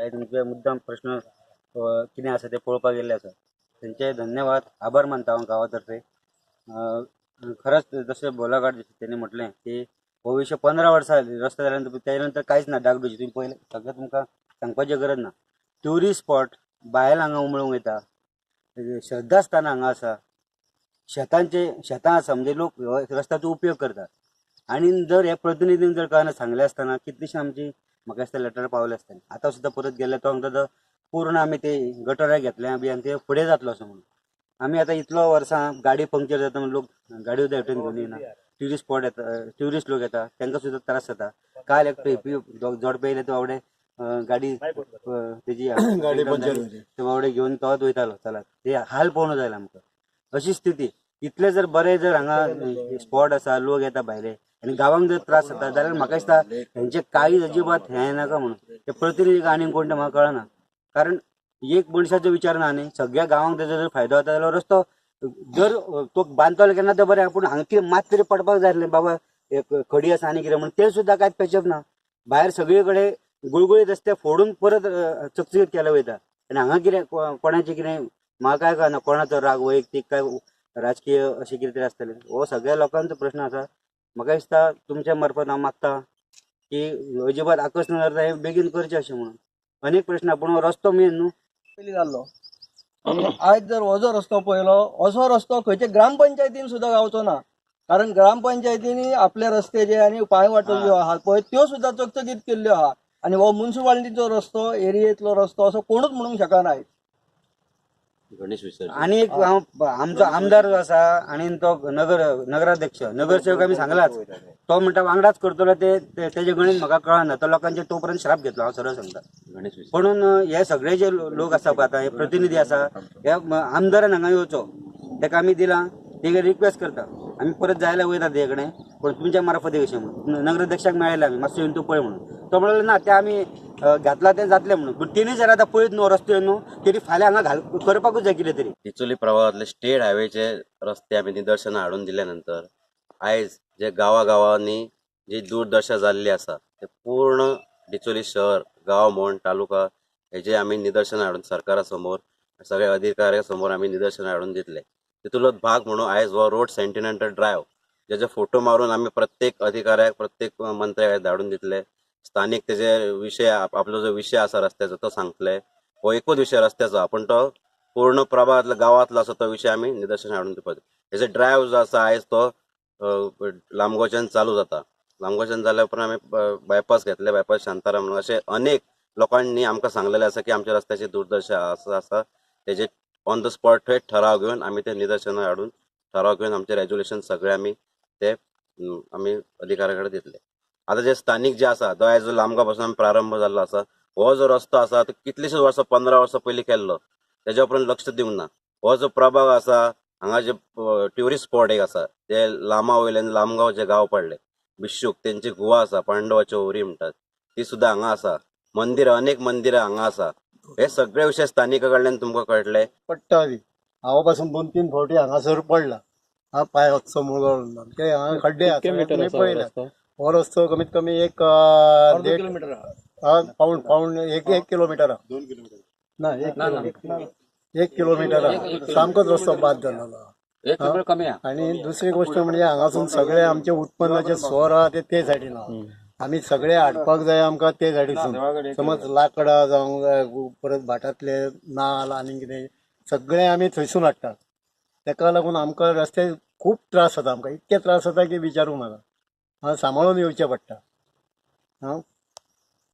ते आयज तुमचे मुद्दाम प्रश्न कितें आसा ते पळोवपाक गेल्ले आसा. तेंचे धन्यवाद, आभार मानता हांव गांवा तर्फे. खरंच जशें बोलाघाट तेणी म्हटलें की हो विशय 15 वर्सां रस्ते जाल्या नंतर त्या नंतर कांयच ना. डागडुजी तुमी पयलें सगळें तुमकां सांगपाची गरज ना. ट्युरिस्ट स्पॉट बायल हांगा उमळूंक येता, श्रद्धास्थान हांगा आसा, शेतांचे शेतां आसा, म्हणजे लोक रस्त्याचो उपयोग करतात. आनी जर हे प्रतिनिधीन जर कळना सांगलें आसतना कितलीशी आमची म्हाका दिसता लेटर पावले आसतले. आतां सुद्दां परत गेले तो म्हणटा पूर्ण आमी ते गटराक घेतले बी आनी ते फुडें जातलो असो म्हणून. आमी आतां इतलो वर्सां गाडी पंक्चर जाता म्हणून लोक गाडयो हेटेन घेवन येना. ट्युरिस्ट स्पॉट येता, ट्युरिस्ट लोक येता, तांकां सुद्दां त्रास जाता. काल एक पेपी जोडपे येयले ते बावडे गाडी तेजी गाडी पंक्चर जाली. ते बावडे घेवन तोच वयतालो चलात, ते हाल पळोवंक जाय आमकां. अशी स्थिती. इतले जर बरे जर हांगा स्पॉट आसा, लोक येता भायले आनी गांवांक जर त्रास जाता जाल्यार म्हाका दिसता हेंचे कांय अजिबात हें नाका म्हणून. ते प्रतिनिधी आनी कोण ते म्हाका कळना, कारण एक मनशाचो विचार ना न्ही, सगळ्या गांवांक तेजो जर फायदो जाता जाल्यार रस्तो जर तो बांदतलो केन्ना ते बरें, पूण हांगा कितें मात तरी पडपाक जाय आसलें बाबा एक खडी आसा आनी कितें म्हणून तें सुद्दां कांयच पेचप ना. भायर सगळे कडेन गुळगुळीत रस्ते फोडून परत चकचकीत केले वयता आनी हांगा कितें कोणाचें कितें म्हाका काय कळना, कोणाचो राग वैयक्तीक काय राजकीय अशें कितें तरी आसतलें. हो सगळ्या लोकांचो प्रश्न आसा. म्हाका दिसता तुमच्या मार्फत हांव मागता की अजिबात आकस न करता हें बेगीन करचें अशें म्हणून. अनेक प्रश्न, पूण हो रस्तो मेन न्हू. पयलीं जाल्लो आयज जर हो जो रस्तो पळयलो असो रस्तो खंयचे ग्रामपंचायतीन सुद्दां गावचो ना, कारण ग्रामपंचायतींनी आपले रस्ते जे आनी पांयवाटो ज्यो आहात पळय त्यो सुद्दां चकचकीत केल्ल्यो आहा. आनी हो मुन्सिपालिटीचो रस्तो एरियेंतलो रस्तो असो कोणूच म्हणूंक शकना. गणेश विसर्जन आनी एक हांव आमचो आमदार जो आसा आनी तो नगराध्यक्ष नगरसेवक आमी सांगलाच, तो म्हणटा वांगडाच करतलो ते तेजें गणीत म्हाका कळना. तो लोकांचे तो पर्यंत श्राप घेतलो, हांव सरळ सांगता. म्हणून हे सगळे जे लोक आसा पळय आतां हे प्रतिनिधी आसा, हे आमदारान हांगा येवचो, ताका आमी दिलां, तेगे रिक्वेस्ट करता आमी परत जायला वयता तेजे कडेन, पूण तुमच्या मार्फत अशें म्हणून नगराध्यक्षाक मेळ्ळें आमी, मातसो येवन तूं पळय म्हणून. तो म्हणलो ना ते आमी घातला तें जातलें म्हणून, पूण तेणी जर आतां पळयत न्हू रस्तो न्हू तेणी फाल्यां हांगा घाल करपाकूच जाय कितें तरी. डिचोली प्रभागांतले स्टेट हायवेचे रस्ते आमी निदर्शनां हाडून दिल्या नंतर आयज जे गांवागांवांनी जी दुर्दशा जाल्ली आसा ते पूर्ण डिचोली शहर गांव म्हण तालुका हेजे आमी निदर्शनां हाडून सरकारा समोर सगळ्या अधिकाऱ्या समोर आमी निदर्शनां हाडून दितले. तितूंतलोच भाग म्हणून आयज हो रोड सेंटिनंटल ड्रायव्ह जेजे फोटो मारून आमी प्रत्येक अधिकाऱ्याक प्रत्येक मंत्र्याक धाडून दितले. स्थानीक तेजे विशय आपलो जो विशय आसा रस्त्याचो तो सांगतले. हो एकूच विशय रस्त्याचो, पूण तो पूर्ण प्रभागांतलो गांवांतलो आसा तो विशय आमी निदर्शन हाडून दिवपाचो. हेजो ड्रायव्ह जो आसा आयज तो लामगोच्यान चालू जाता. लामगोच्यान जाल्या उपरांत आमी बायपास घेतले, बायपास शांताराम म्हणून. अशे अनेक लोकांनी आमकां सांगलेलें आसा की आमच्या रस्त्याची दुर्दशा आसा आसा तेजे ऑन the spot थंय ठराव घेवन आमी ते निदर्शनां हाडून ठराव घेवन आमचे रेजोल्युशन सगळे आमी ते आमी अधिकाऱ्या कडेन दितले. आतां जे स्थानीक जे आसा तो आयज लामगांव पासून आमी प्रारंभ जाल्लो आसा, हो जो रस्तो आसा तो कितलेशेच वर्सां 15 वर्सां पयलीं केल्लो, तेज्या उपरांत लक्ष दिवंक ना. हो जो प्रभाग आसा हांगा जे ट्युरिस्ट स्पॉट एक आसा ते लामा वयल्यान लामगांव जे गांव पडले बिश्शूक तेंची गुवा आसा, पांडवाची होवरी म्हणटात ती सुद्दां हांगा आसा. मंदिरां अनेक मंदिरां हांगा आसा. हे सगळे विशय स्थानिका कडल्यान तुमकां कळटले. पडटा बी हांव पासून 2-3 फावटी हांगासर पडला, हा पांय वचचो मुळगळ ते हांगा खड्डे आसा तुमी पळयला. हो रस्तो कमीत कमी एक अर्दो किलोमिटर पाऊण पाऊण एक किलोमिटर 2 किलोमिटर ना 1 किलोमिटर सामकोच रस्तो बाद जाल्लो. आनी दुसरी गोष्ट म्हणजे हांगासून सगळे आमचे उत्पन्नाचे सोर आहा ते ते सायडीन आहा, आमी सगळे हाडपाक जाय आमकां ते सायडीसून. समज लाकडां जावंक जाय, परत भाटांतले नाल आनी कितें सगळे आमी थंयसून हाडटात. ताका लागून आमकां रस्ते खूब त्रास जाता, आमकां इतके त्रास जाता की विचारूंक नाका. सांबाळून येवचें पडटा.